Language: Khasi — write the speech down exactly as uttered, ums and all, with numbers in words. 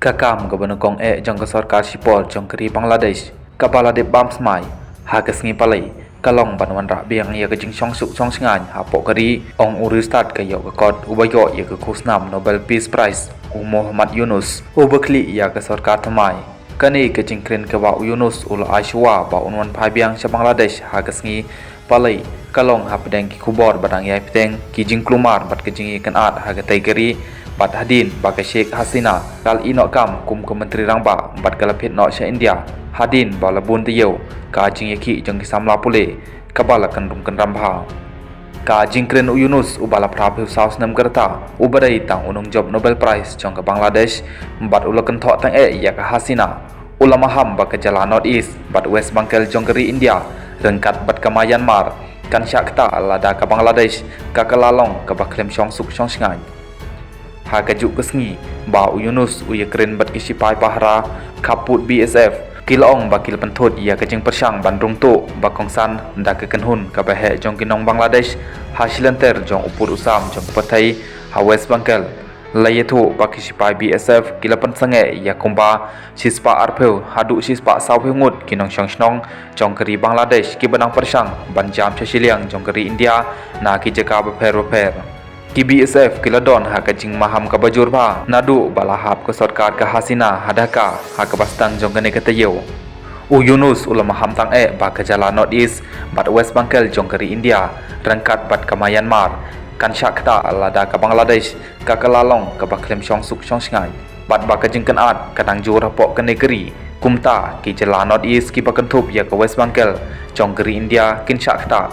Ka kam kaba nyngkong eh jong ka sorkar shipor jong ka ri Bangladesh kaba la dep bam smai ha ka sngi Palei ka long ban wanrah biang ïa ka jingshong suk shong shngaiñ hapoh ka ri, ong u riewstad ka ïoh ka kot uba ïoh ïa ka khusnam Nobel Peace Prize, u Muhammad Yunus, uba khlieh ïa ka sorkar thymmai. Kane ka jingkren kaba u Yunus u la ai shuwa ba un wan phai biang sha Bangladesh ha ka sngi Palei ka long hapdeng ki khubor ba dang ïai bteng ki jingkulmar bad ka jingïakynad ha katei ka ri, bad hadien ba ka Sheikh Hasina ka la ïeh noh kam kum ka Myntri Rangbah bad ka la phet noh sha India hadien ba la bun taïew ka jingïakhih jong ki samla pule kaba la kynrum kynram bha. Ka jingkren u Yunus uba la phra phew saw snem ka rta, uba dei tang u nongjop Nobel Prize jong ka Bangladesh, bad u la kynthoh tang eh ïa ka Hasina, u la maham ba ka jylla North East bad West Bengal jong ka ri India ryngkat bad ka Myanmar kan shah ktah lada ka Bangladesh ka kylla long kaba khlem shong suk shong shngaiñ. Ha kajuh ka sngi ba u Yunus u ïakren bad ki sipai pahara khappud B S F, ki la ong ba ki la pynthut ïa ka jingpyrshang ban rung tuh ba kongsan da ka kynhun kaba heh jong ki nong Bangladesh ha shilynter jong u pud u sam jong ka pyrthei ha West Bengal. La ïathuh ba ki sipai B S F ki la pynsangeh ïa kumba shispah arphew haduh shispah sawphew ngut ki nongshong shnong jong ka ri Bangladesh kiba nang pyrshang ban jam sha shiliang jong ka ri India na ki jaka bapher bapher. Ki B S F ki la don ha ka jingmaham kaba jur bha naduh ba la hap ka sorkar ka Hasina ha Dhaka ha kaba sdang jong kane ka taïew. U Yunus u la maham tang eh ba ka jylla North East bad West Bengal jong ka ri India ryngkat bad ka Myanmar kan shah ktah lada ka Bangladesh ka kylla long kaba khlem shong suk shong shngaiñ, bad ba ka jingkynad ka dang jur hapoh kane ka ri. Kumta ki jylla North East kiba kynthup ïa ka West Bengal jong ka ri India kin shah ktah.